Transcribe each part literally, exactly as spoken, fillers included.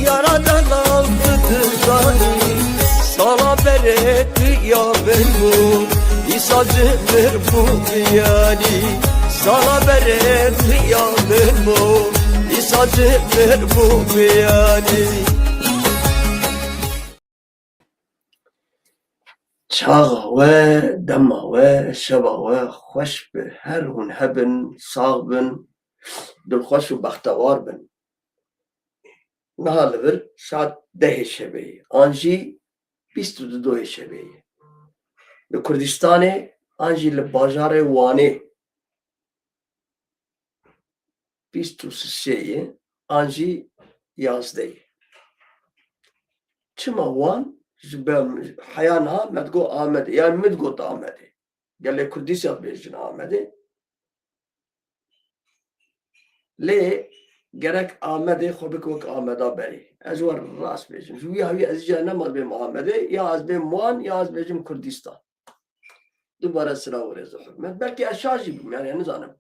Yara dela tu dizanî, sala berê tu ya min bû, îsa ji min bû biyanî. Sala berê tu ya min bû, îsa ji min bû biyanî. Çaxa we, dema we, şeva we xweş be. Her hûn hebin, sax bin, dilxweş û bextewar bin. Niha li vir saet dehê şevê ye, an jî bîst û du doyê şevê ye. Li Kurdistanê an jî li bajarê Wanê bîst û sê ye, an jî yazdeh ye. Çima Wan? Ji be-, heya niha me digot Amedê. Yani min digot Amedê. Gelê Kurdî zî dibêjin Amedê. Lê gerek Amedê xwe bike wek Ameda berê. Ez ji we rast bêjim. Ji wî hawî ez îcar nema bêm Amedê, ya ez bêm Wan, ya ez bêjim Kurdistan. Dubare sira û rêz û hurmet. Belkî ez şaş jî bim, yani nizanim.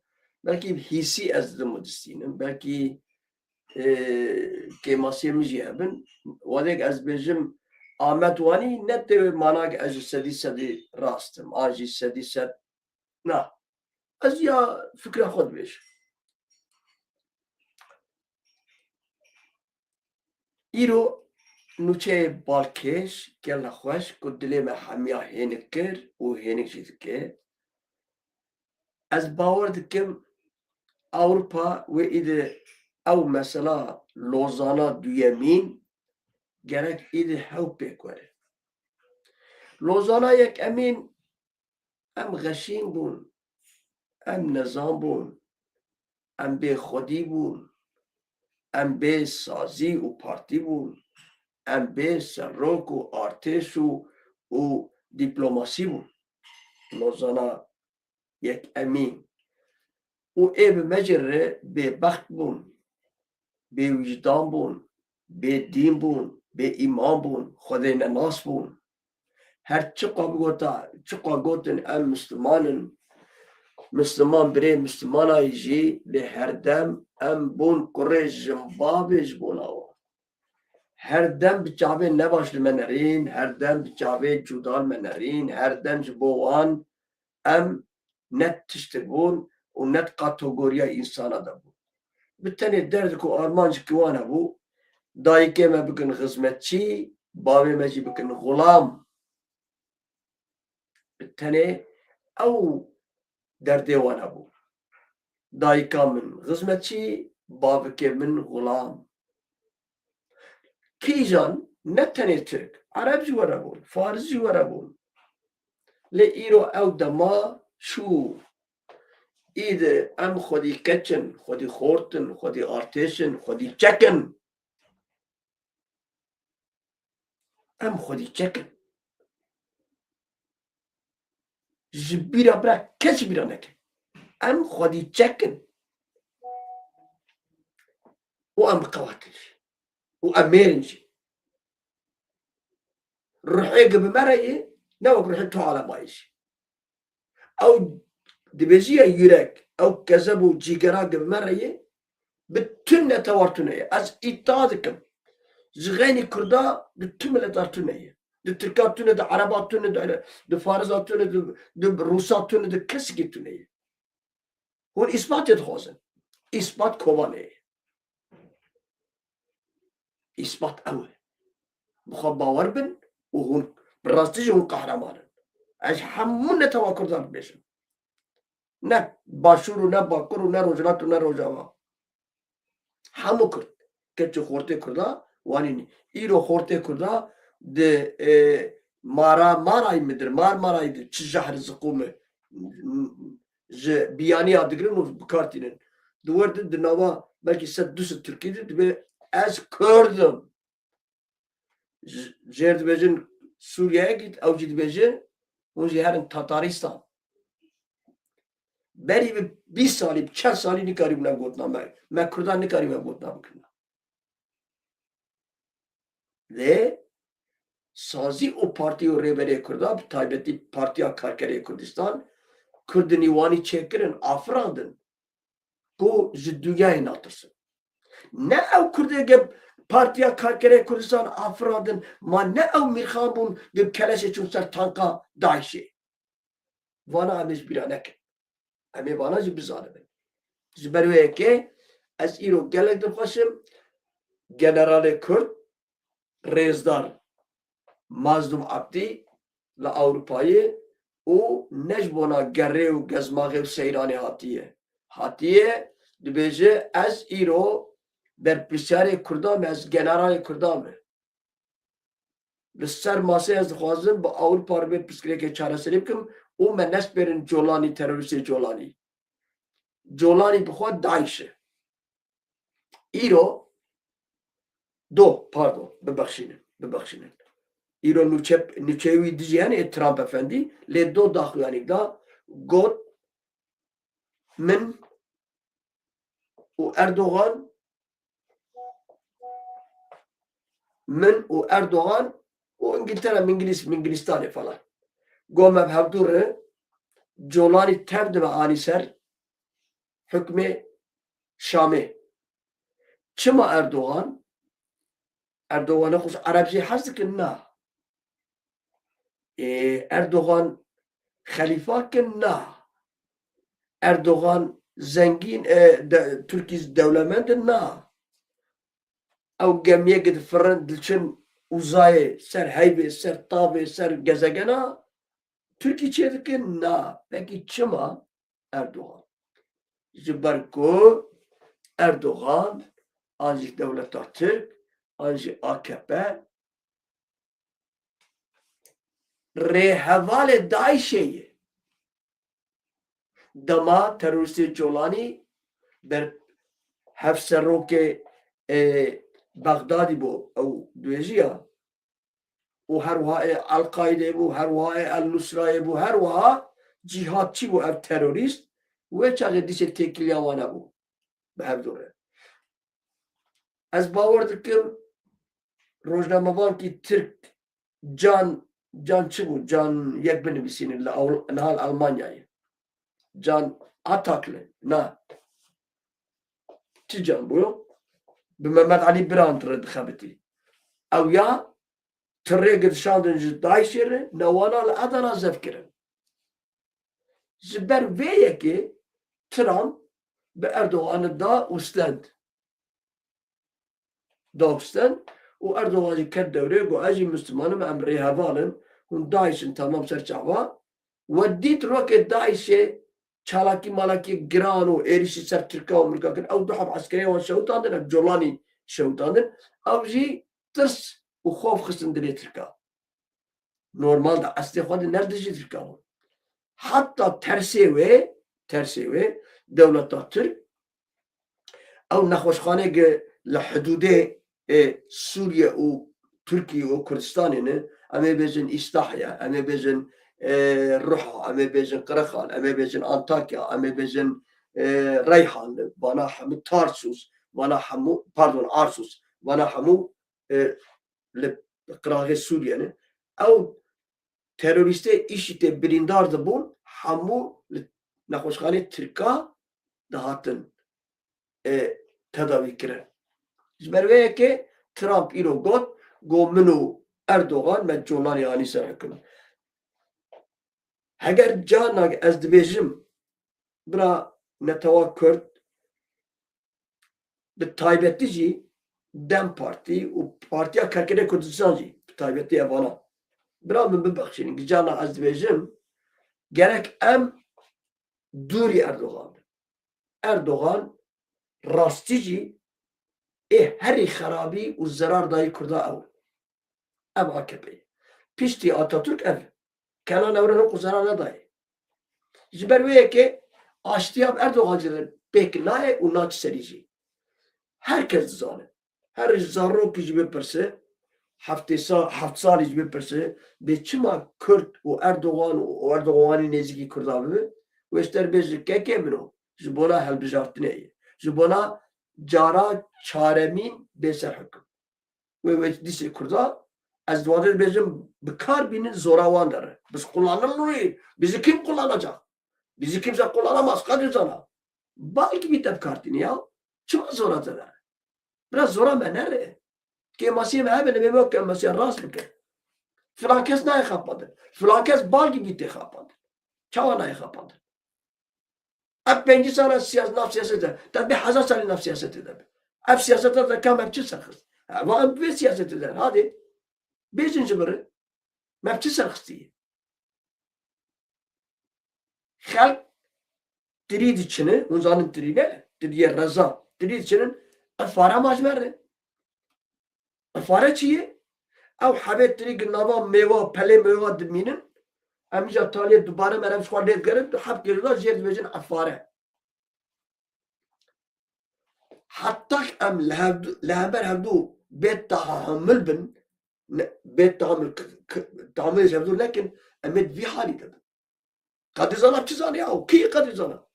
Belkî hîsî ez didim û distînim. Belkî, e, kêmasiyê min jî hebin. Wadek ez bêjim Amed Wanî, ne tê wê mana ki ez ji sedî sedî rast im. An jî sedî sed. Na. Ez ya fikra xwe dibêjim. Îro nûçeyê balkêş, gelek xweş ku dilê me hemiya hênik kir û hênik jî dike. Ez bawer dikim Ewropa wê îdî ew mesela Lozana duyemîn gerek îdî hew pêk were. Lozana yekemîn em xeşîn bûn, em nezan bûn, em bê xwedî bûn, em bê sazî û partî bûn, em bê serok û artêş û, û dîplomasî bûn. Lozana yekemîn. Û ê bi me jî re bêbext bûn, bêwîjdan bûn, bêdîn bûn, bêîman bûn, Xwedê nenas bûn. Her çiqa bigota, çiqa gotin em Misliman in, Misliman birê Mislimana yî jî, lê herdem em bûn kurê jinbavê ji bona wan. Herdem bi çavê nebaş li me nerîn, herdem bi çavê cuda li me nerîn, herdem ji bo wan em ne tiştik bûn û ne di kategoriya însana de bûn. Bi tenê derdik û armancekî wan hebû, dayikê me bikin xizmetçî, bavê me jî bikin xulam. Bi tenê ew derdê wan hebû. Dayika min xizmetçî, bavikê min xulam. Kîjan ne tenê Tirk, Ereb jî were bûn, Faris jî were bûn. Lê îro ew dema çû. Îdî em xwedî keç in, xwedî xort in, xwedî artêş in, xwedî çek in. Em xwedî çek in. Ji bîra bira kes ji bîra neke. Em xwedî çek in. Û em bi qewat in jî. Û em mêr in jî. Ruhê gi bi me re ye, ne wek ruhê tu alamayê jî. Ew dibêjî ye yurek, ew kezeb û cîgera gi bi me re ye, bi tu netewar tune ye. Ez îdia dikim, ji xeynî Kurda di tu mileta tune ye. Di Tirka tune, di Ereba tune, di, di Farisa tune, di, di Rûsa tune, di kesekî tune ye. Hûn îsbatê dixwazin. Îsbat Kobanê ye. Îsbat ew e. Bi xwe bawer bin û hûn bi rastî jî hûn qehreman in. Ez hemû netewa Kurdan dibêjim. Ne Başûr û ne Bakur û ne Rojhilat û ne Rojava. Hemû Kurd. Keçî xortê Kurda wanî nî. Îro xortê Kurda di, e, mara, marayî midir, mar marayî dir, çi jehr ziqûm e, ji biyaniya digirin û bi kar tînin. Di wir de di nava belkî sed du sed Tirkî de dibê ez Kurd im. J-, jêr dibêjin Sûriyeyekî, ew jî dibêjin, hûn jî herin Tatarîstan. Berî bi bîst salî, bi çel salî nikarîbûn ev gotina me. Me Kurdan nikarîbûn ev gotina bikirina. Lê sazî û partî û rêberê Kurda, bi taybetî Partiya Karkerê Kurdistan, Kurdinî wanî çêkirin, afirandin ku ji dinyayê natirsin. Ne ew Kurdê ge Partiya Karkerê Kurdistan afirandin, ma ne ew mîrxan bûn, di keleşê çûn ser tanka DAIŞê. Vana em ê ji bîra nekin. Em ê vana jî bizanibin. Ji ber wê yekê ez îro gelek dilxweş im, generalê Kurd, rêzdar Mazlûm Ebdî li Ewropayê û ne ji bona gerê û gezmaxê û seyranê hatiye. Hatiye dibêje, ez îro berpirsiyarê Kurdan me, ez generalê Kurdan me. Li ser masê ez dixwazim bi Ewropa re vê pirsgirêkê çareserî bikim û me nespêrin Colanî, terorîstê Colanî. Colanî bi xwe DAIŞ e. Îro, do, pardon, bibexşînin, bibexşînin. Îro nûçe, nûçeyê wî dijî hene ê Trump Efendî, lê do daxuyanîk da, got, min û Erdogan, min û Erdogan û Îngiltere, Mingilîs, Mingilîstanê falan. Got me bi hevdû re Colanî tev dibe anî ser hukmê Şamê. Çima Erdogan? Erdogan nexweş Ereb jê hez dikin? Na. Ê, Erdogan xelîfa kin? Na. Erdogan zengîn, e, de, Tirkî dewlemend in? Na. Ew gemiyê ki difirin, diçin uzayê, ser heyvê, ser tavê, ser gezegena, Tirkî çê dikin? Na. Pekî çima Erdogan? Ji ber ku Erdogan an jî dewleta Tirk, an jî A K P rêhevalê DAIŞê ye. Dema terorîstê Colanî ber hevserokê, e, Bexdadî bû, ew dibêjiya, û her wiha ê El-Qaîdê bû, her wiha ê El-Nusrayê bû, her wiha cîhadçî bû ev terorîst. Wê çaxê dîsê têkiliya wan hebû bi hevdû re. Ez bawer dikim rojnamevankî Tirk Can, Can çi bû? Can yek binivîsînin li Ewl-, niha li Elmanyayê. Can Atakli, na. Çi Can bû? Bi Mehmet Alî Birant re dixebitî. Ew ya tirê girşandin ji DAIŞê re, newana li Adana zef kirin. Ji ber vê yekê Trump bi Erdoganî da û stend. Da û stend û Erdogan jî ket dewrê, got, ez jî Misliman im, em rêheval in, hûn DAIŞ in, temam ser çava. We dît rokê DAIŞê çalakî malakî giran û êrişî ser Tirka û Mirka kir. Ew du heb eskerê wan şewitandin, ev Colanî şewitandin. Ew jî tirs û xof xistin dilê Tirka. Normal de eslê xwe de ne dijî Tirka bû. Heta tersê wê, tersê wê, dewleta Tirk, ew nexweşxaneyê li hidûdê, e, Sûriye û Tirkiye û Kurdistanê ne, em ê bêjin Îstahya, em ê bêjin, e, Ruha, em ê bêjin Qirexan, em ê bêjin Antakya, em ê bêjin, e, Reyhan, vana hemû Tarsus, vana hemû, pardon, Arsus, vana hemû, e, li qiraxê Sûriye ne. Ew terorîstê IŞÎDê birîndar dibûn, hemû li nexweşxanê Tirka dihatin, e, tedawî kirin. Ji ber vê yekê Trump îro got, got, min û Erdogan me Colanî anî ser hukm. Heger carna ez dibêjim, bira netewa Kurd, bi taybetî jî DEM Partî û Partiya Karkerê Kurdistan jî, bi taybetî evana. Bira min bibexşînin, carna ez dibêjim, gerek em dûrî Erdogan bin. Erdogan rastî jî ê herî xerabî û zerar dayî Kurda ew in. Ev A K P ye. Piştî Atatürk ev e. Kenan Evren wekî zerar nedayê. Ji ber wê yekê aştiya bi Erdogan jî re pêk nayê û naçe serî jî. Her kes dizane. Her zarokî jî bipirse, heftê sa-, heft salî jî bipirse, bê çima Kurd û Erdogan û Erdoganî nêzîkî Kurda bibe? Wê ji te re bêje, kekê min o, ji bona hilbijartinê ye. Ji bona cara çaremîn bê ser hukm. Wê, wê dîsê Kurda, ez di wadê dibêjim, bi kar bînin zora wan de re. Biz kullanılmıyor. Bizi kim kullanacak? Bizi kimse kullanamaz, Kadir Canan. Balkî bî te bi kar tîne ya. Çima zora te de re? Biraz zora me nere. Kêmasiyê me hebe, divê me kêmasiya rast bike. Filan kes nayê xapandin. Filan kes balgî bî tê xapandin. Çawa nayê xapandin? Ev pêncî sala siyas-, nav siyasetê, te bê hezar salî nav siyasetê de be. Ev siyaseta te ka me bi çi serxist? Eva em bi vê siyasetê de, hadê. Bêjin ji min re. Me bi çi serxistiye? Xelk tirî diçine, hûn zanin tirî ne? Tiriyê reza. Tirî diçinin, ev fare ma ji me re. Ev fare çi ye? Ew hebê tirî gi nava mêwa, pelê mêwa dimînin. Em îja taliyê dubare me re ji xwe lê digerin, tu heb kêrî da jêr dibêjin ev fare. Heta em li hevdu-, li hember hevdu bê tahamil bin, ne, bê tahamil k-, k-, tahamilê ji hevdu nekin, em ê di vî halî de bin. Qedir Zana çi zanî ya? Kî ye Qedir Zana?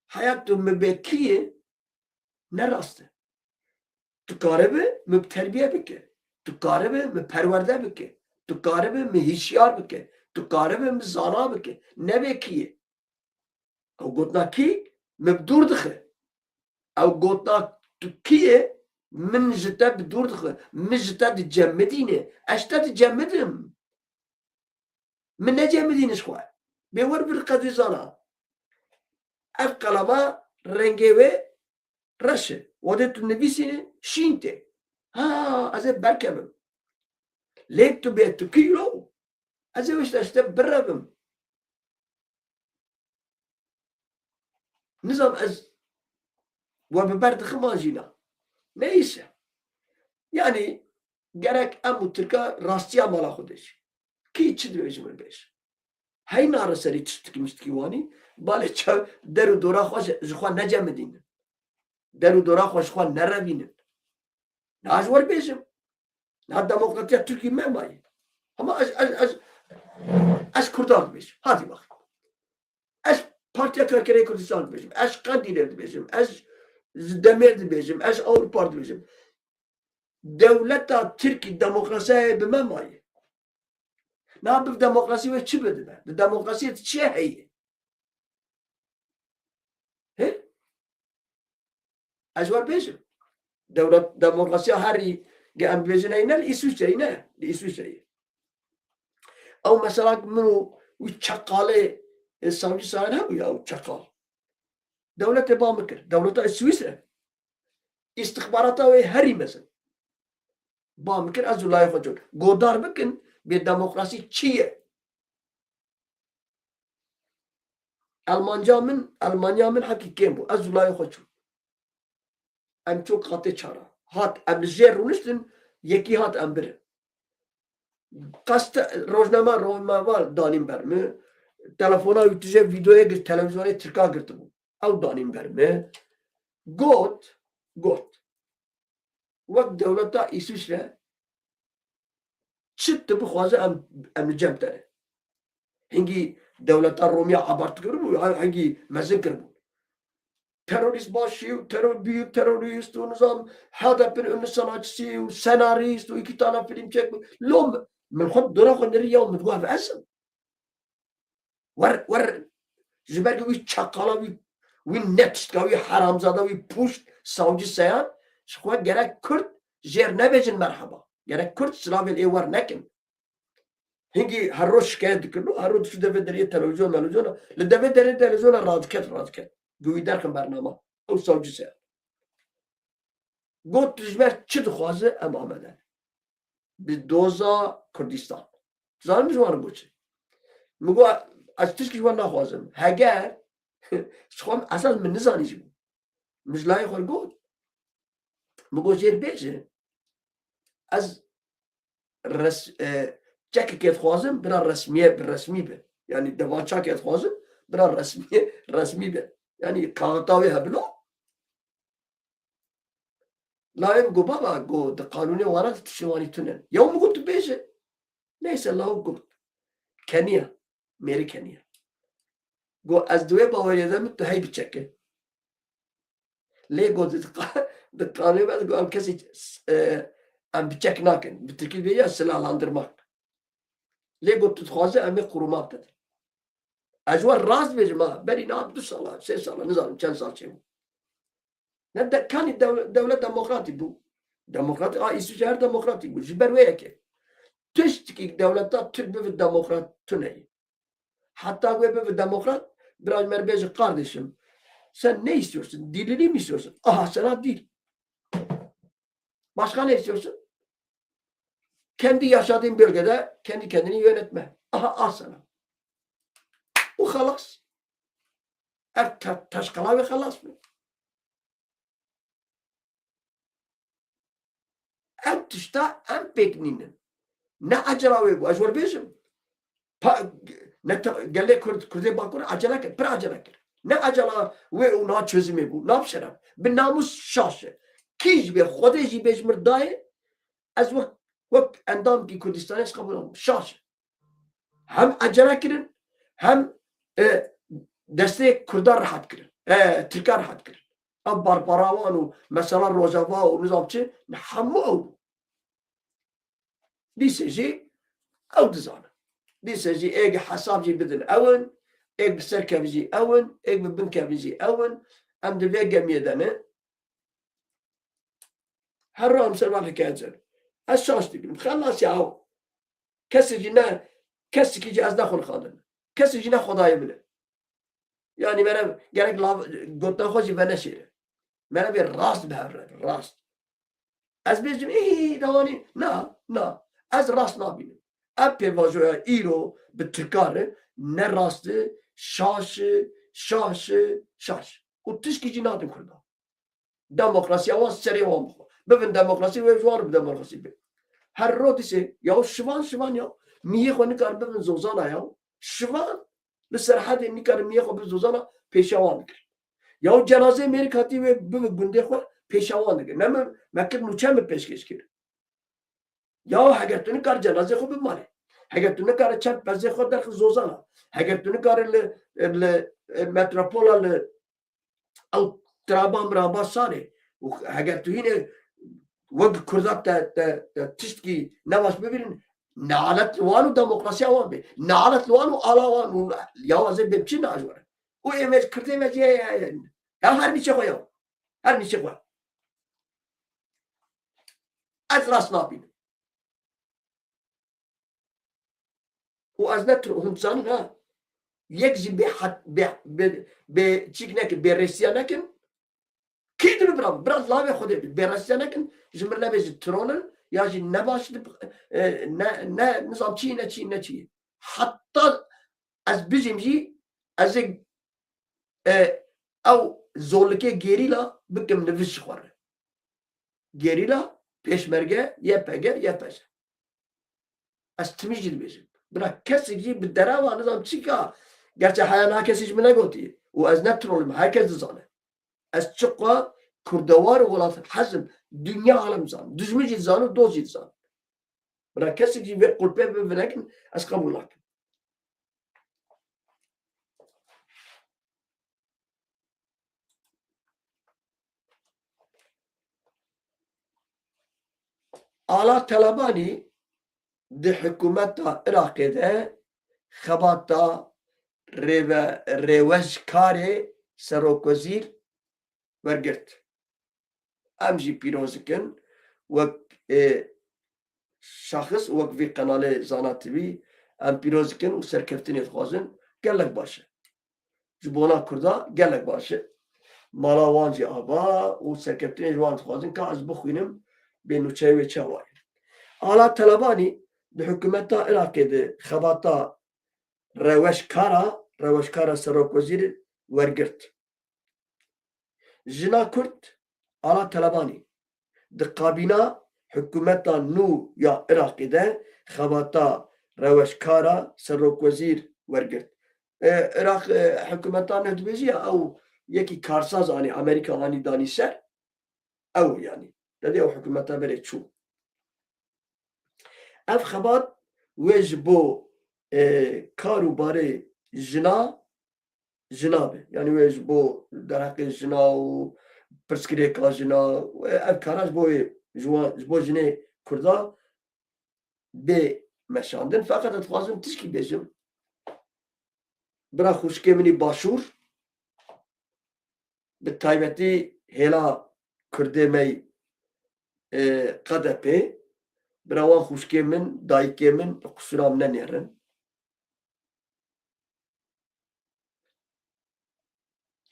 Heya tu min bê kî ye? Ne rast e. Tu karibe min bi terbiye bike. Tu karibe min perwerde bike. Tu karibe min hişyar bike. Tu karibe min zana bike. Nebê kî ye? Ew gotina kî min bi dûr dixe. Ew gotina tu kî ye, min ji te bi dûr dixe. Min ji te dicemidîne. Ez ji te dicemidim. Min necemidîne ji xwe. Bê wer bir Qedir Zana. Ev qelama rengê wê reş e. Wadê tu nivîsîne şîn tê. Ha, ez ê berkevim. Lê tu bê tu kî lo? Ez ê wişte ji te birevim. Nizam ez we bi ber dixim an jî na. Neyse. Yani gerek em û Tirka rastiya mala xwe de jî. Kî çi divê ji min bêje? Hey nare serî tiştikî miştikî wanî, balê çav der û dora xwe ji, ji xwe necemidînin. Der û dora xwe ji xwe nerevînin. Na ez wer bêjim. Na demokratiya Tirkî me mayî. Ama ez, ez, ez, ez Kurdan dibêjim. Hadi bak. Ez Partiya Karkerê Kurdistan dibêjim. Ez Qendîlê dibêjim. Ez Demêr dibêjim. Ez Ewropa dibêjim. Dewleta Tirkî demokrasiyayê bi me mayî. Na bi demokrasî wê çi bidibe? Di demokrasiyê de çi heye? He? Ez wer bêjim. Dewlet, demokrasiya herî ge em bêjin heyne li Îswîçreyê ne. Li Îswîçreyê. Ew mesela min û wî çeqalê, e, savcî Sayan hebû ya, ew çeqal. Dewletê ba min kir. Dewleta Îswîçre. Îstixbarata wê herî mezin. Ba min kir, ez û layê xwe cot. Godar bikin, bê demokrasî çi ye? Elmanca min, Elmanya min hekî kêm bû. Ez û layê xwe çûm. Em çûn qatê çara. Hat, em li jêr rûniştin, yekî hat em birin. Qeste rojname, rojname danîn ber min. Telefona wî tije vîdeoyê girt, televîzyonê Tirka girtibû. Ew danîn ber min. Got, got. Wek dewleta Îswîçre çi tu bixwaze em, em li cem te ne. Hingî dewleta Romya abart kiribû, hingî mezin kiribû. Terorîst başî û teror, büyük terorîst û nizam H D P'nin ünlü sanatçısı û senarist û iki tane film çekmiş. Lo min xwe dora xwe nirî ya min digot ev ez im. Wer, wer, ji ber ku wî çakala wî, wî netiştka, wî heramzada, wî pûşt, savcî Seyan, ji xwe gerek Kurd jêr nebêjin merheba. Gerek Kurd silavên ê wer nekin. Hingî her roj şikayet dikirin û her roj diçû devê deriyê televîzyon, melevîzyona, li devê derê televîzyona radiket, radiket. Ku wî derxin bernama. Ew savcî Seyan. Got, tu ji me çi dixwaze, em amade ne. Bi doza Kurdistan. Zanim ji wan re got çi? Min got, ez tişkî ji wan naxwazim. Heger, ji xwe esas min nizanî jî bû. Min ji layê xwe got. Min got, jêr bêje. Ez res-, e, çekekê dixwazim, bira resmiye, bi resmî be. Yani devançakê dixwazim, bira resmiye, resmî be. Yani kaxita wê hebilo. Layê min got, baba, got, di qanûnê wan re tiştê wanî tune. Yew min got, tu bêje. Neyse, law got. Keniya. Mêrik keniya. Got, ez di wê baweriyê de min tu hey biçeke. Lê got, di qa-, di qanûnê me de got, em kesî, e, em biçek nakin. Bi tirkî bêje silahlandırmak. Lê got, tu dixwaze em ê qurumak bidin. Ez ji we rast bêjim ha, berî niha du sala, sê sala, nizanim çend sal çêbû. Ne de, kanî dew-, dewlet demokratî bû. Demokratîk, a, Îsviçre her demokratîk bû. Ji ber wê yekê. Tiştekî dewleta Tirk bibe demokrat tune ye. Heta wê bibe demokrat, bira ji me re bêje, kardeşim, sen ne istiyorsun? Dilini mi istiyorsun? Aha sana dil. Başka ne istiyorsun? Kendi yaşadığın bölgede kendi kendini yönetme. Aha, al sana. Bu halas. Ev te-, teşkala ve halas mı? Ev tişta em pêk nînin. Ne acela wê bû. Ez we bêjim. Pa-, ne te-, gelê Kurd, Kurdê Bakur acele kir. Pir acele kir. Ne acela wê û na çözümê bû. Nav şeref. Bi namus şaş e. Kî ji bê Xwedê jî bê ji mir dayê, ez wek, wek endamkî Kurdistanê ez qebûl nakim. Şaş e. Hem acele kirin, hem, e, destê Kurda rehet kirin. E, Tirka rehet kirin. Ev Barbara wan û mesela Rojava û nizam çi, hemû ew bû. Dîse jî ew dizanin. Dîse jî êk hesab jî bidin ew in, êk bi ser kevin jî ew in, êk bi bin kevin jî ew in. Em di vê gemiyê de ne. Her ram ser van hikayet zer. Ez şaş dikim. Xelas ya. Kesê jî ne, kesekî jî ez ne xwe xwendin. Kesê jî ne xwedayê min e. Yanî mere gerek lav, gotina xwe jî veneşêre. Mere vê rast bi hev re, rast. Ez bêjim, ê, dewanî, na, na. Ez rast nabînim. Ev pêvajoya îro bi Tirkan re ne rast e, şaş e, şaş e, şaş. Û tişkî jî nadin Kurdan. Demokrasiya wan serê wan bixwe. Bibin demokrasî wê ji wan re bi demokrasî be. Her ro dîsê, ya şivan, şivan ya. Miyê xwe nikarin bibin zozana ya. Şivan li Serhedê nikarin miyê xwe bi zozana pêşiya wan dikir. Ya cenazê mêrik hatî wê bibe gundê xwe pêşiya wan dikir. Ne min, me kir nûçe min pêşkêş kir. Ya heger tu nikar cenazê xwe bi malê. Heger tu nikare çend perzê xwe derxi zozana. Heger tu nikare li, li, e, metropola li ew traba miraba sane. Û heger tu hîne wek Kurda te, te, te tiştkî nebaş bibînin, nalet li wan û demokrasiya wan bê. Nalet li wan û ala wan û ya wazê bê çi najwere. Û ê me Kirdê me jî ya, ya, ya. Ya her nîçe xwe ya. Her nîçe xwe. Ez rast nabînim. Û ez ne tur-, hûn dizanin ha. Yek jî bê hat-, bê, bê, bê çîk nekin, bê rêsiya nekin. Kî dibe bira, bira lavê Xwedê bi. Bê rêsiya nekin, ji mir nebêjin troll in, ya jî nebaş dib-, e, ne, ne, nizam çi, ne çi, ne çi. Heta ez bijîm jî, ez ê, e, ew zorlikê gerîla bikim nivîs ji xwe re. Gerîla, pêşmerge, Y P G, Y P J. Ez timî jî dibêjim. Bira kesek jî bi derewa nizam çîka. Gerçi heya niha kesî ji min negotî. Û ez ne trolim, her kes dizane. Ez çiqa kurdewar û welatexwez im, dinya alem dizan. Dijmin jî dizan û dost jî dizan. Bira kesek jî vê qulpê bi vê nekin, ez qebûl nakim. Ala Talebanî di hikûmeta Iraqê de xebata rêve-, rêwejkarê serokwezîr wergirt. Em jî pîroz dikin, wek, ê, şexs, wek vî qenalê Zana T V, em pîroz dikin û serkeftinê dixwazin, gelek baş e. Ji bona Kurda gelek baş e. Mala wan jî ava û serkeftinê ji wan dixwazin ka ez bixwînim, bê nûçeyê wê çawa ye. Ala Talebanî di hikûmeta Iraqê de xebata rewşkara, rewşkara serokwezîrê wergirt. Jina Kurd Ala Talebanî di kabîna hikûmeta nû ya Iraqê de xebata rewşkara serokwezîr wergirt. E, Iraq, e, hikûmeta nû dibêjî ya ew yekî karsaz anî, Amerîka anî danî ser, ew yanî. Te dê ew hikûmeta berê çû. Ev xebat wê ji bo, e, kar û barê jina, jina be. Yanî wê ji bo derheqê jina û pirsgirêka jina, ev kara ji bo wê, ji wa-, ji bo jinê Kurda bê meşandin. Feqet ez dixwazim tişkî bêjim. Bira xwişkê min î Başûr, bi taybetî hêla Kurdê me yî e, K D P, bira wan xwişkê min, dayikê min, qusûra min nenêrin.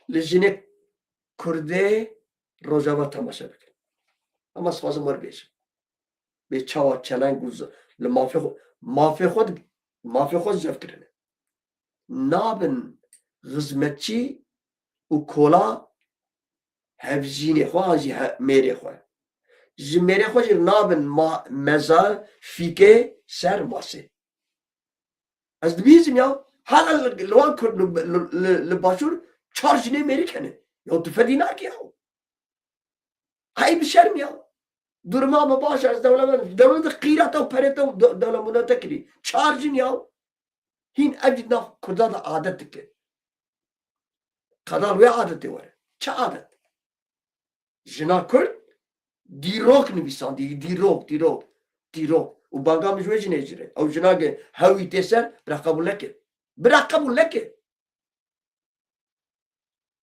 Li jinê Kurdê Rojava temaşe bikin. Ama ez dixwazim wer bêjim. Bê çawa çeleng û z-, li mafê xwe, mafê xwe di-, mafê xwe zev kirine. Nabin xizmetçî û kola hevjînê xwe an jî he-, mêrê xwe. Ji mêrê xwe jî nabin ma-, meza fîkê ser masê. Ez dibihîzim ya, hala li, li wan Kurd, li, li, li, li Başûr çar jinê mêrik hene. Ya tu fedî nakî ya. Hey bi şerm ya. Duruma me baş e, ez dewlemend, dewlemend qîra te û perê te û de-, dewlemenda te kirî. Çar jin ya. Hîn ev jî nav Kurda de adet dike. Qedal wê adetê were. Çi adet? Jina Kurd dîrok nivîsandî, dîrok, dîrok, dîrok. Û banga min ji wê jinê jî re. Ew jina ge hewî tê ser, bira qebûl neke. Bira qebûl neke.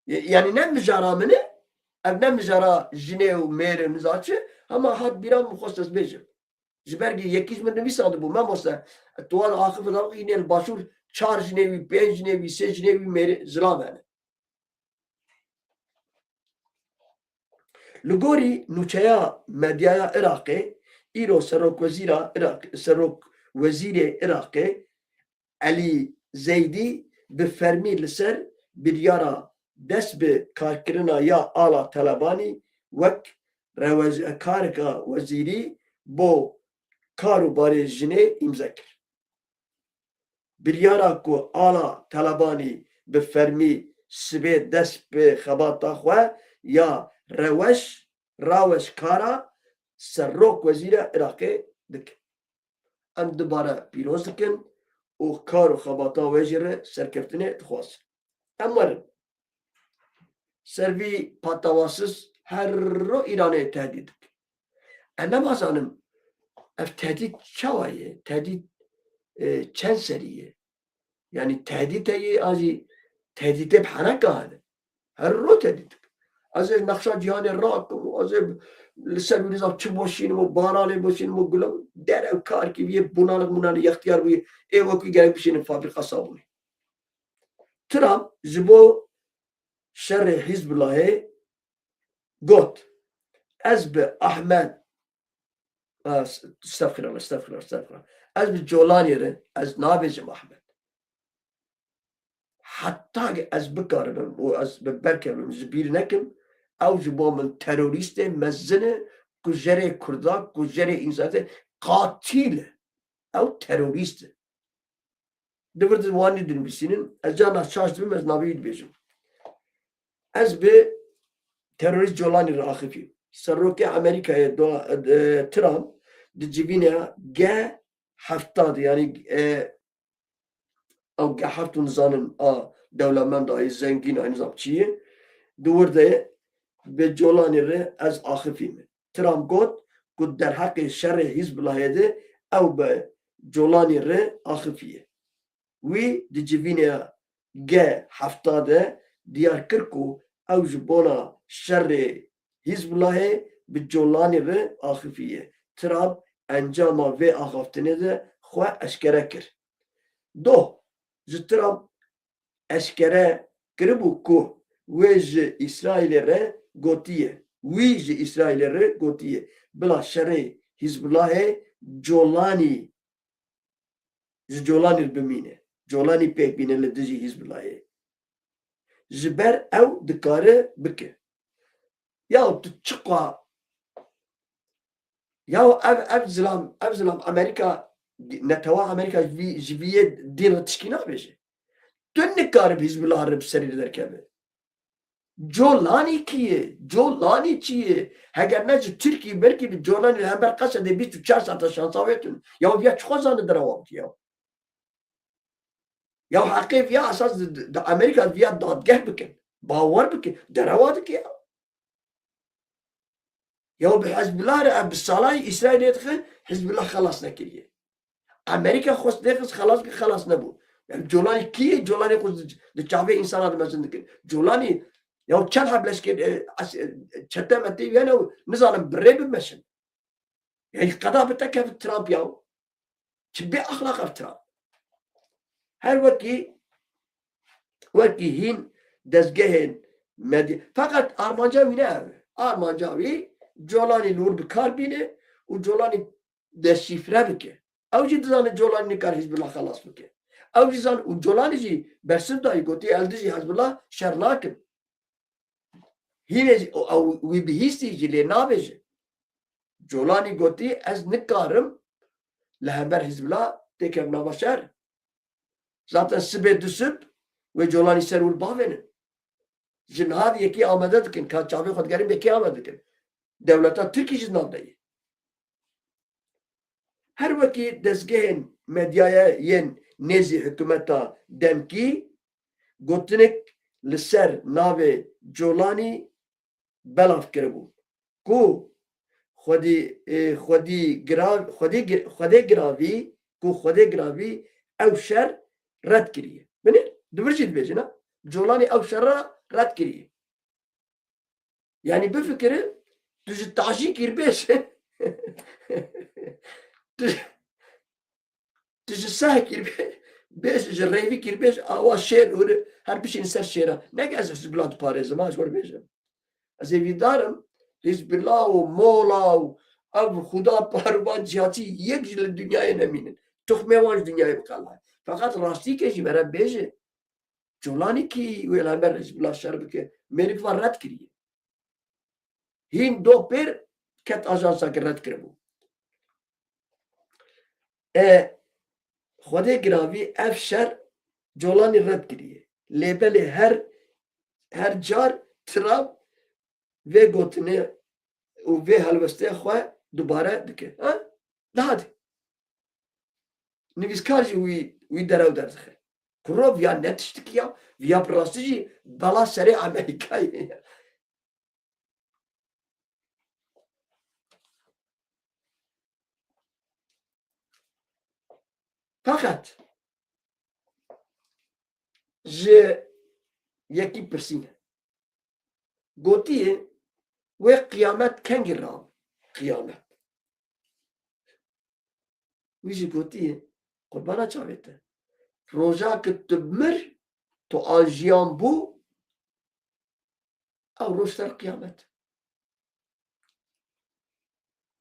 Y-, yanî ne mijara min e, ev ne mijara jinê û mêr e, niza çi, hema hat bîra min xwest ez bêjim. Ji ber ku yekî ji min nivîsandibû, "Mamoste, tu wan axifî da, înê li Başûr çar jinê wî, pênc jinê wî, sê jinê wî mêrê zilam hene." Li gorî nûçeya medyaya Iraqê, îro serokwezîra Iraq, serokwezîrê Iraqê Elî Zeydî bi fermî li ser biryara dest bi karkirina ya Ala Talebanî wek rewezkareka wezîrî bo kar û barê jinê îmze kir. Biryara ku Ala Talebanî bi fermî sibê dest bi xebata xwe ya reweş, raweş kara serok wezîra Iraqê dike. Em dubare pîroz dikin û kar û xebata wê jî re serkeftinê dixwazin. Em werin. Ser vî patawasiz her ro Îranê tehdît dikin. Em nemazanim ev tehdît çawa ye? Tehdît, e, çend serî ye? Yanî tehdît heye, an jî tehdîtê bi hereka hene. Her ro tehdît dikin. Ez ê nexşa cîhanê rakim û ez ê li ser wî nizam çi boşînim û baranê boşînim û gulam. Derew karkî bûye, bunanik munanik yextiyar bûye. Ê wekî gerek bişînin fabrîka sabûnê. Trump ji bo şerê Hizbullahê got, "Ez bi Ahmed, a, s-, estağfirullah, estağfirullah, estağfirullah. Ez bi Colanî re, ez nabêjim Ahmed. Heta ki ez bikaribim û ez bi ber kevim, ji bîr nekim, ew ji bo min terorîstê mezin e, kujerê Kurda, kujerê însanê, qatîl e. Ew terorîst e." Di vir di wanî dinivîsînin, ez carna şaş dibim, ez navê wî dibêjim. Ez bi terorîst Colanî re axifî. Serokê Amerîkayê do-, e, Trump di civîneya G heftad, yanî, e, ew G heft û nizanin a dewlemend a, zengîn a, nizam çi ye. Di wir de bi Colanî re ez axifî me. Trump got ku derheqê şerê Hizbullahê de ew bi Colanî re axifiye. Wî di civîneya G hefta de diyar kir ku ew ji bona şerê Hizbullahê bi Colanî re axifiye. Trump encama vê axaftinê de xwe eşkere kir. Doh, ji Trump eşkere kiribû ku wê ji Îsraîlê re gotiye, wî ji Îsraîlê re gotiye, bila şerê Hizbullahê Colanî, ji Colanî bimîne. Colanî pêk bîne li dijî Hizbullahê. Ji ber ew dikare bike. Ya tu çiqa, ya ev, ev zilam, ev zilam Amerîka, netewa Amerîka ji vî, ji vî yê dîn re tişkî nabêje. Tu nikarib Hizbullah re bi serî derkeve. Colanî kî ye? Colanî çi ye? Heger ne ji Tirkî, belkî bi Colanî li hember Qesedê bîst û çar saeta şansa wê tune. Ya viya çi xwe zane derewa bike ya? Ya heqê viya esas di, di, di Amerîka viya dadgeh bikin. Bawer bikin. Derewa dike ya. Ya bi Hizbullah re, ev bi salayî Îsraîlê dixe, Hizbullah xelas nekiriye. Amerîka xwest nêxist xelas bike, xelas nebû. Yani Colanî kî ye? Colanî xwe di, di çavê însana de mezin dikin. Colanî ya çend heb leşkê, e, es-, e, çete mete, yani nizanim bi rê bimeşin. Yanî qeda bi te kevin Trump ya. Çi bê exlaq ev Trump. Her wekî, wekî hîn dezgehên medya. Feqet armanca wî ne ev e. Armanca wî Colanî li wir bi kar bîne û Colanî deşîfre bike. Ew jî dizane Colanî nikare Hizbullah xelas bike. Ew jî zan û Colanî jî bersiv dayî, gotî, "Ez dijî Hizbullah şer nakim." Hînê jî, ew wî bihîstî jî lê nabêje. Colanî gotî, "Ez nikarim li hember Hizbullah têkevim nava şer." Zaten sibê du sib wê Colanî ser wir bavênin. Ji niha yekî amade dikin, ka çavê xwe digerin, yekî amade dikin. Dewleta Tirkî jî nav de ye. Her wekî dezgehên medyaya yên nêzî hikûmeta demkî gotinek li ser navê Colanî belav kiribû ku xwedî, e, xwedî girav-, xwedî gi-, xwedê giravî, ku xwedê giravî ew şer red kiriye. Binê, di vir jî dibêjin, ha? Colanî ew şer re red kiriye. Yanî bifikire, tu ji tajîkî bêj. Tu, tu ji sehkî bê-, bêj, ji rêvikî bêj, awa şêr û her bişîn ser şêra. Ne ki ez Hizbullah diparêzim, ha, ji we re bêjim. Ez hêvîdar im, Hizbullah û Mola û ev xuda parvan cihadçî yek jî li dinyayê nemînin. Tuxmê wan ji dinyayê biqelay. Feqet rastîkê jî were bêje. Colanî kî wê li hember Hizbullah şer bike, mêrik van red kiriye. Hîn doh pêr ket ajansa ki red kiribû. E, Xwedê giravî ev şer Colanî red kiriye. Lê belê her, her car Trump vê gotinê û vê helwestê xwe dubare dike. Ha? Daha de. Nivîskar jî wî, wî derew derdixe. Kuro viya ne tiştikî ya, viya bi rastî jî bela serê Amerîkayê ye. Feqet ji yekî pirsîne. Gotiye, wê qiyamet kengî ra? Qiyamet. Wî jî gotiye, qurbana çavê te. Roja ki tu mir, tu an jiyan bû, ew roj ser qiyamet.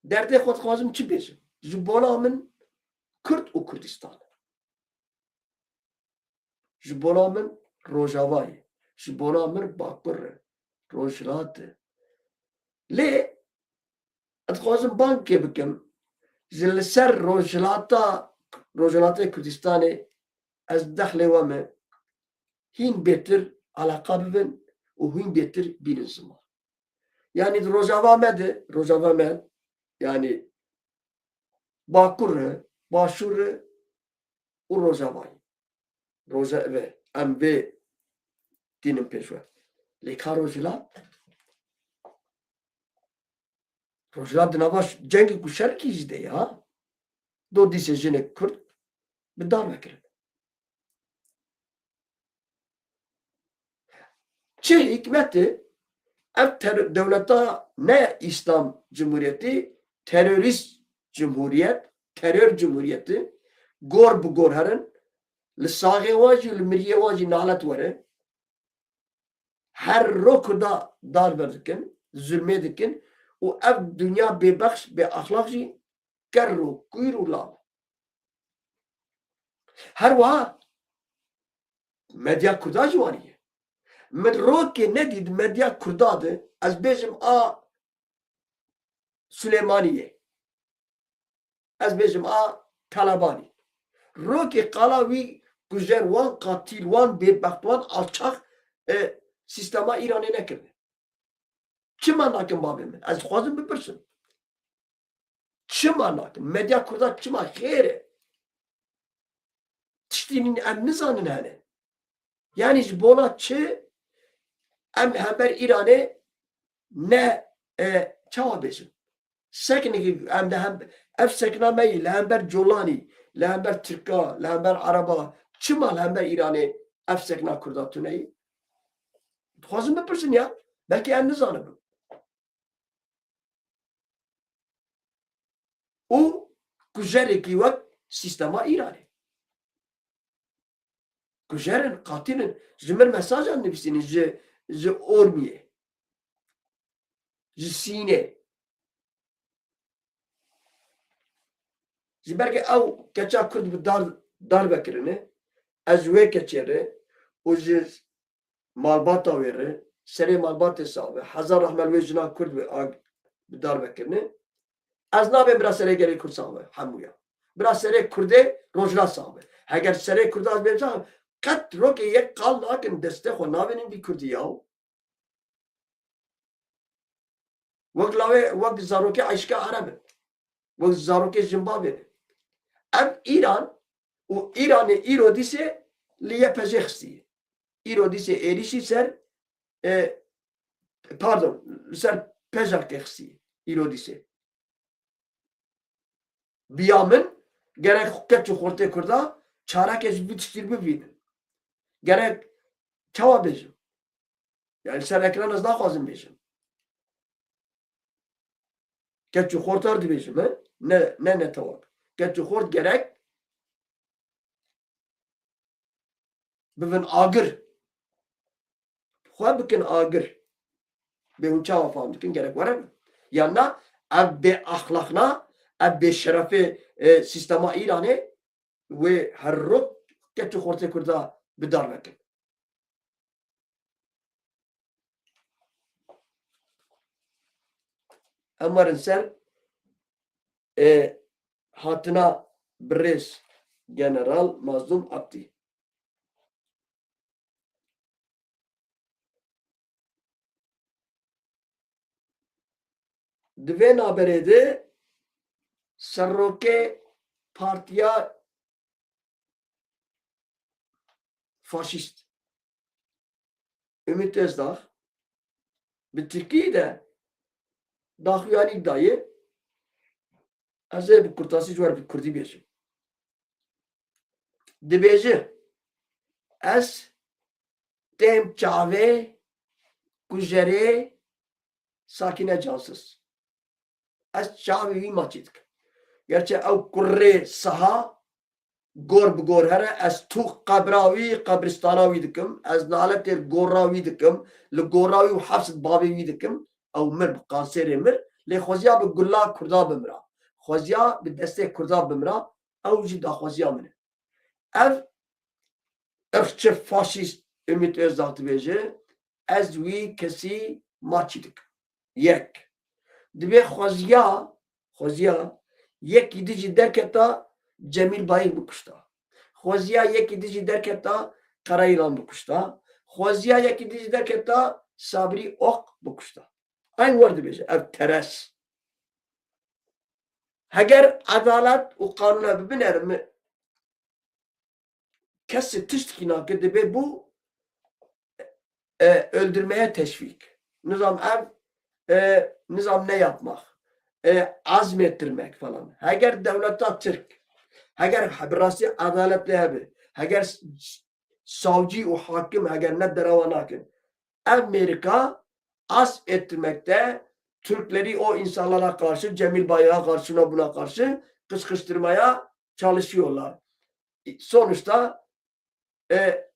Derdê xwe dixwazim çi bêjim? Ji bona min Kurd û Kurdistan e. Ji bona min Rojava ye. Ji bona min Bakur e. Rojhilat e. Lê ez dixwazim bangkê bikim. Ji li ser Rojhilata, Rojhilatê Kurdistanê ez dexlê we me hîn bêtir eleqa bibin û hîn bêtir bînin ziman. Yanî di Rojava me de, Rojava me, yanî Bakur e, Başûr e û Rojava ye. Roja-, ve, em vê tînin pêş we. Lê ka Rojhilat? Rojhilat di nava ş-, cengek û şerikî jî de ya. Do dîsê jinek Kurd bi dar vekirin. Çi hikmetê ev ter-, dewleta ne Îslam Cumhuriyetî, terorîst cumhuriyet, terör cumhuriyeti, gor bi gor herin, li saxê wan jî, li miriyê wan jî nalet were. Her ro Kurda darbe dikin, zulmê dikin û ev dinya bêbexş, bêaxlaq jî ker û kûr û lav. Her wiha medya Kurda jî wanî ye. Min rokê nedî di medya Kurda de ez bêjim a Sulêmaniyê. Ez bêjim a Talebanî. Rokê qala wî kujer wan, qatîl wan, bêbext wan, alçax, e, sîstema Îranê nekirine. Çima nakin bavê min? Ez dixwazim bipirsim. Çima nakin? Medya Kurda çima xêr e? Tiştî nîn em nizanin hene. Yanî ji bona çi em li hember Îranê ne, e, çawa bêjin? Seknekî em li hem, ev sekna me yî li hember Colanî, li hember Tirka, li hember Ereba, çima li hember Îranê ev sekna Kurda tune yî? Dixwazim bipirsin ya, belkî em nizanin. û kujerekî wek sîstema Îranê. Kujer in, qatil in. Ji min mesajan nivîsînin, ji, ji Ormiyê, ji Sînê. Ji ber ke ew keça Kurd bi dar, darve kirine, ez ji wê keçê re û ji malbata wê re, serê malbatê sax be, hezar rehme li wê jina Kurd be, a, bi darve kirine. Ez nabêm bira serê gelê Kurd sax be, hemûya. Bira serê Kurdê rojna sax be. Heger serê Kurda ez bêm sax, qet rokê yek qal nakin, destê xwe nabînin vî Kurdî yaw. Wek lawê, wek zarokê eşka Ereb in. Wek zarokê jinbavê ne. Ev Îran û Îranê îro dîsê li Y P J xistiye. Îro dîsê êrîşî ser, e, pardon, li ser P J K xistiye. Îro dîsê. Biya min gerek keç û xortê Kurda çareke ji vî tiştî bivînin. Gerek çawa bêjim? Yani ser ekran ez naxwazim bêjim. Keç û xortar dibêjim, he? Ne, ne netewak. Keç û xort gerek bibin agir. Xwe bikin agir. Bê hûn çawa fam dikin, gerek were bin. Ya na, ev bê axlaqna, ev bê şerefê, e, sîstema Îranê wê her rok keç û xortê Kurda bi dar vekin. Em werin ser, e, hatina birêz General Mazlûm Abdî. Di vê naberê de serokê partiya faşîst Ümit Özdağ bi tirkî de daxuyanî dayê, ez ê bi kurtasî ji we re bi kurdî bêjim. Dibêje, ez têm çavê kujerê Sakîne Cansız. Ez çavê wî maçî dikim. Gerçi ew kurê saha gor bi gor here, ez tû qebra wî, qebristana wî dikim. Ez naletê gora wî dikim. Li gora wî û hefsit bavê wî dikim. Ew mir bi kansêrê mir. Lê xweziya bi gula Kurda bimira. Xweziya bi destê Kurda bimira. Ew jî daxwaziya min e. Ev irqçi faşîst Ümit Özdağ dibêje, ez wî kesî maçî dikim. Yek. Dibê xweziya, xweziya yekî dijî derketa Cemîl Bayik bikuşta. Xweziya yekî dijî derketa Karayilan bikuşta. Xweziya yekî dijî derketa Sabrî Ok bikuşta. Eyn wer dibêje, ev teres. Heger edalet û qanûn hebe, binêre mi kesî tiştekî nake, dibê bû, e, öldürmeye teşvik. Nizam ev, e, nizam ne yapmak. E, azmettirmek falan. Heger dewleta Tirk, heger bi rastî edalet lê hebe, heger s-, s-, savcî û hakim heger ne derewa nakin, Ev Mêrika az ettirmekte, Türkleri o insanlara karşı, Cemil Bayık'a karşı, şuna buna karşı kışkıştırmaya çalışıyorlar. Sonuçta, e,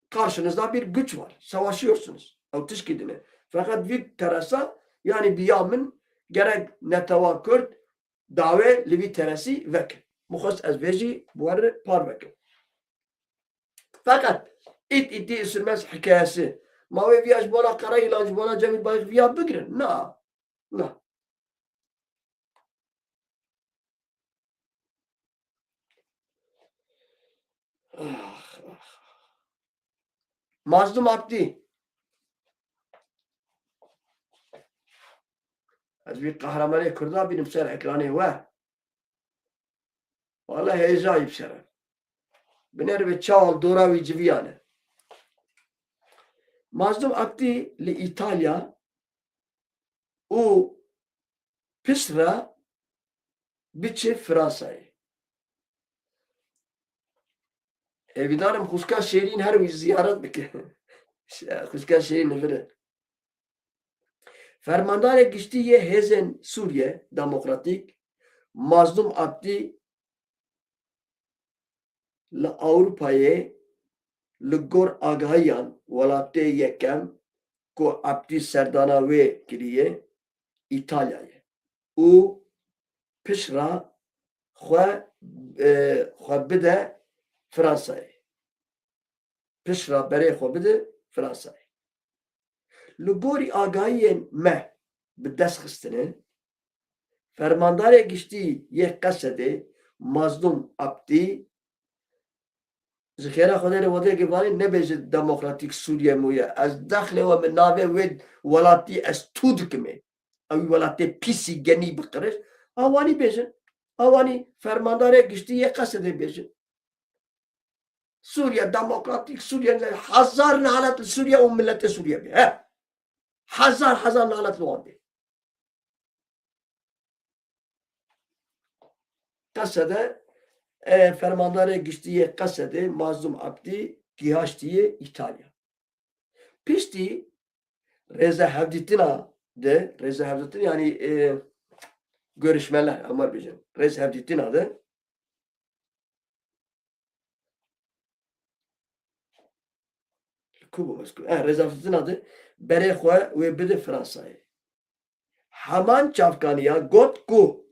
karşınızda bir güç var. Savaşıyorsunuz. Ew tişkî din e. Fakat vî teresa, yani biya min gerek netewa Kurd dawê li vî teresî vekin. Min xwest ez vê jî bi we re parve kim. Feqet ît îtî sürmez hikayesi. Ma wê viya ji bona Karayilan, ji bona Cemîl Bayik viya bigirin. Na. Na. Ah, ah. Mazlûm Abdî. Ez wî qehremanê Kurda bînim ser ekranê we. Wala hêjayî bi ser e. Binêre bi çawa dora wî civiyane. Mazlûm Abdî li Îtalya û piştre biçe Fransayê. Hêvîdarim xwişka Şêrîn her wî ziyaret bike. Xwişka Şêrîn li vir e. Fermandarê giştî yê Hêzên Sûriye Demokratîk Mazlûm Abdî li Ewropayê li gor agahiyan welatê yekem ku Abdî serdana wê kiriye, Îtalya ye û piştre xwe, e, xwe bide Fransayê. Piştre berê xwe bide Fransayê. Li gorî agahiyên me bi dest xistine, fermandarê giştî yê Qesedê Mazlûm Abdî ji xêra Xwedê re wedê ki vanê nebêje Demokratîk Sûriye mûye. Ez dexlê we min navê wê welatî ez tû dikimê. Ew welatê pîsî genî bi qiriş. Awanî bêjin. Awanî fermandarê giştî yê Qesedê bêjin. Sûriye, Demokratîk Sûriye, hezar nalet li Sûriye û miletê Sûriye be. He. Hezar hezar nalet li wan be. Qesede, e, fermandarê giştî yê Qesedê, Mazlûm Abdî, gihaştiye Îtalya. Piştî rêzehevdîtina de, rêzehevdîtin, yanî, e, görüşmeler, em were bêjin, rêzehevdîtina de, ku bû ez ku, eh, rêzehevdîtina de berê xwe wê bide Fransayê. Heman çavkaniya got ku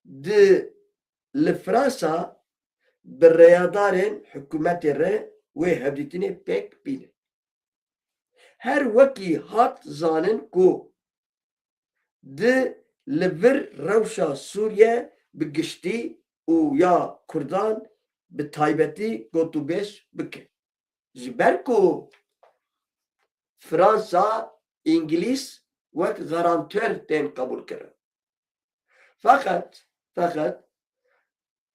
di li Fransa bi rêyadarên hikûmetê re wê hevdîtinê pêk bîne. Her wekî hat zanin ku di li vir rewşa Sûriye bi giştî û ya Kurdan bi taybetî gotûbêj bike. Ji ber ku Fransa, Îngilîz wek garantor tên qebûlkirin. Feqet, feqet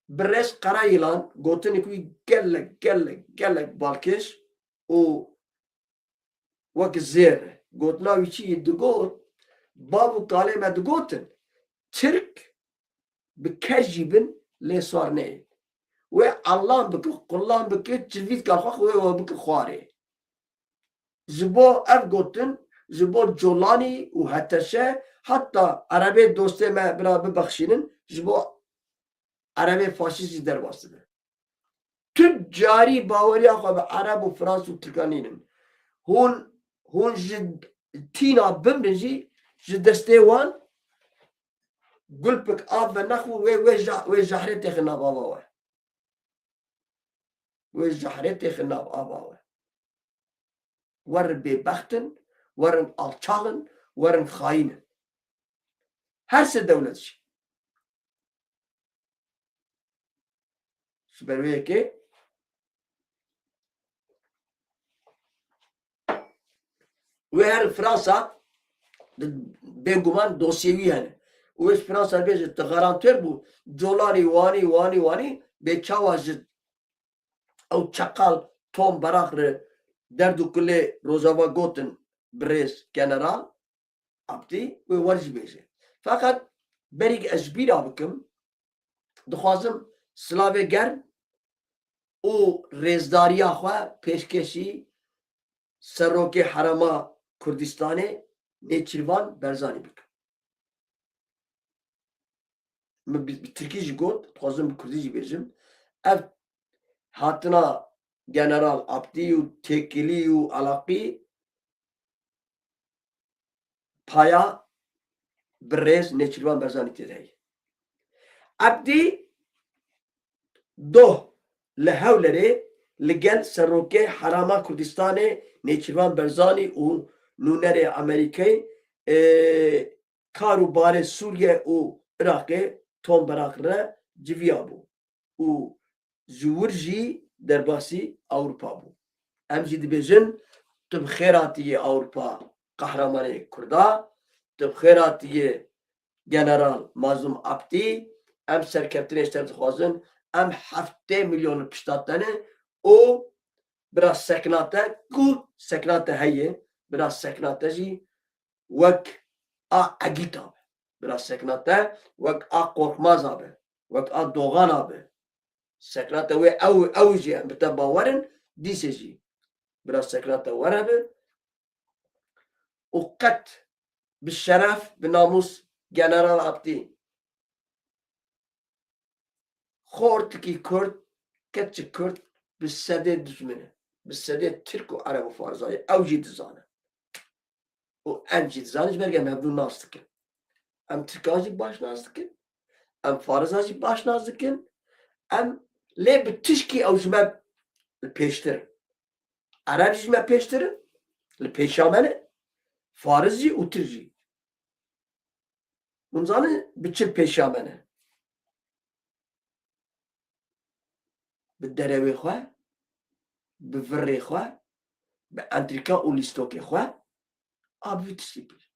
birêz Qerayîlan gotinek wî gelek, gelek, gelek balkêş û wek zêr e. Gotina wî çi yî digot, bav û kalê me digotin, Tirk bi kej jî bin lê sar neyê. Wê ellan bike, qullan bike, çivîtka xwe wê we bike xwarê. Ji bo ev gotin, ji bo Colanî û H T Ş, heta erebê dostê me bira bibexşînin, ji bo erebê faşîst jî derbas dibe. Tu carî baweriya xwe bi ereb û frans û tirkan nînin. Hûn, hûn ji tîna bimrin jî ji destê wan gulpik av venexwin wê, wê ja-, wê jahrê têxin nav ava we. Wê jahrê têxin nav ava we. Werin bêbext in, werin alçax in, werin xayîn in. Her sê dewlet jî. Ji ber wê yekê wê her Fransa, bêguman dosyê wî hene. Û wê ji Fransa bêje, tu garantor bû, Colanî, wanî, wanî, wanî, bê çawa ji ew çeqal Tom Barak re derd û kulê Rojava gotin birêz general Abdî, wê wer jî bêje. Feqet berî ez ji bîra bikim, dixwazim silavê germ û rêzdariya xwe pêşkêşî Serokê Herêma Kurdistanê Nêçîrvan Berzanî bikim. Min bi, bi tirkî jî got, dixwazim bi kurdî jî bêjim. Ev hatina General Abdî û têkilî û elaqî paya birêz Nêçîrvan Berzanî tê de heye. Abdî doh li Hewlerê li gel Serokê Herêma Kurdistanê Nêçîrvan Berzanî û nûnerê Amerîkayê, ê, kar û barê Sûriye û Iraqê Tom Barak re civiyabû û ji wir jî derbasî Ewropa bû. Em jî dibêjin, tu bi xêr hatiyê Ewropa, qehremanê Kurda, tu bi xêr hatiyê General Mazlûm Abdî, em serkeftinê ji te dixwazin, em heftê milyon li pişta te ne û bira sekna te, ku sekna te heye, bira sekna te jî wek a Egîta be. Bira sekna te wek a Qorxmaza be, wek a Doxana be. Sekna te wê ew, ew jî em bi te bawer in, dîsê jî bira sekna te were be. Û qet bi şeref, bi namûs General Abdî. Xortikî Kurd, keçik Kurd bi sedê dijmin e. Bi sedê Tirk û Ereb û Farizan e. Ew jî dizane. Û em jî dizanin, ji ber em hevdû nas dikin. Em Tirkan jî baş nas dikin. Em Farisan jî baş nas dikin. Em lê bi tişkî ew ji me li pêştir in. Ereb jî ji me pêştir in. Li pêşa me ne. Faris jî û Tirk jî. Hûn zanin bi çi pêşa me ne? Bi derewê xwe, bi virrê xwe, bi entrîka û lîstokê xwe, a bi vî tiştî pir.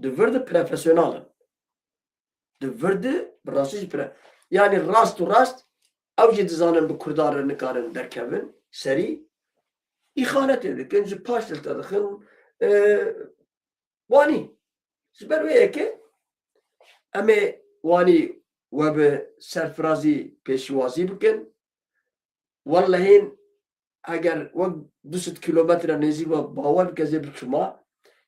Di vir de profesyonel in. Di vir de bi rastî jî pre-, yanî rast û rast ew jî dizanin bi Kurdan re nikarin derkevin serî, îxanetê dikin, ji paş dil te dixin, e, wanî. Ji ber wê yekê em ê wanî we bi serfirazî pêşîwazî bikin. Wellehîn eger wek du sed kilometre nêzîk we bawer bike, ez ê biçûma.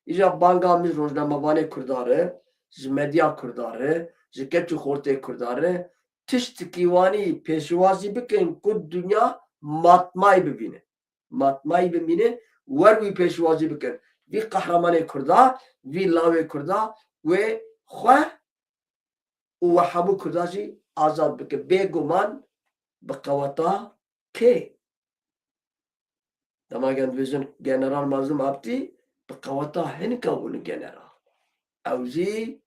Îja banga min ji rojnamevanê Kurda re, ji medya Kurda re, ji keç û xortê Kurda re, tiştikî wanî pêşîwazî bikin ku dinya matmayî bibîne. Matmayî bimîne, wer wî pêşîwazî bikin. Vî qehremanê Kurda, vî lawê Kurda wê xwe û we hemû Kurda jî azad bike. Bêguman bi qeweta kê? Dema em dibêjin General Mazlûm Abdî, bi qeweta hinek a bûne general. Ew jî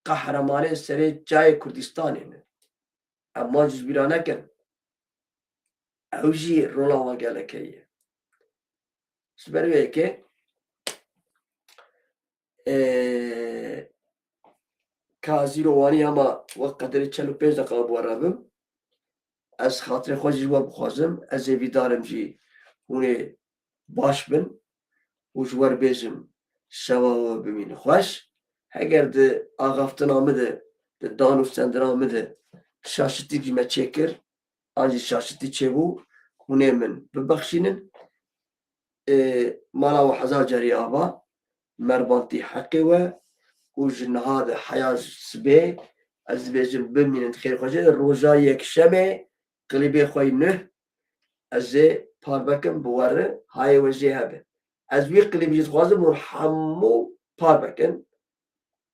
qehremanê serê çiyayê Kurdistanê ne. Em wan ji bîra nekin. Ew jî rola wan gelek heye. Ji ber wê yekê, e, ka ez îro wanî hema wek qederê çel û pênc deqa bi we re bim. Ez xatirê xwe jî ji we bixwazim. Ez ê vîdarim jî hûn ê baş bin û ji we re bêjim şeva we bimîne xweş. Heger di axaftina min de, di dan û stendina min de şaşitîk ji me çêkir, an jî şaşitî çêbû, hûn ê min bibexşînin. Ê, mala we hezar carî ava, merbantî heqê we û ji niha de heya sibê, ez dibêjim bimînin di xêr xwe jê de, roja yekşemê klîbê xwe yî nuh, ez ê parve kim bi we re, hayê we jê hebe. Ez wî klîb jî dixwazim hûn hemû parve kin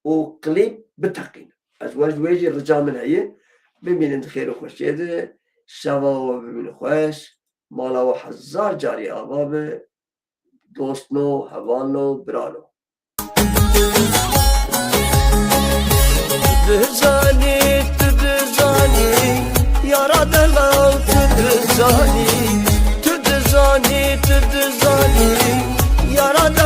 û klîb biteqînin. Ez we ji wê jî rica min heye, bimînin di xêr û xweşiyê de, şeva we bimîne xweş, mala we hezar carî ava be, dostno, hevalno, birano. Tu dizanî, tu dizanî, yara delal, tu dizanî.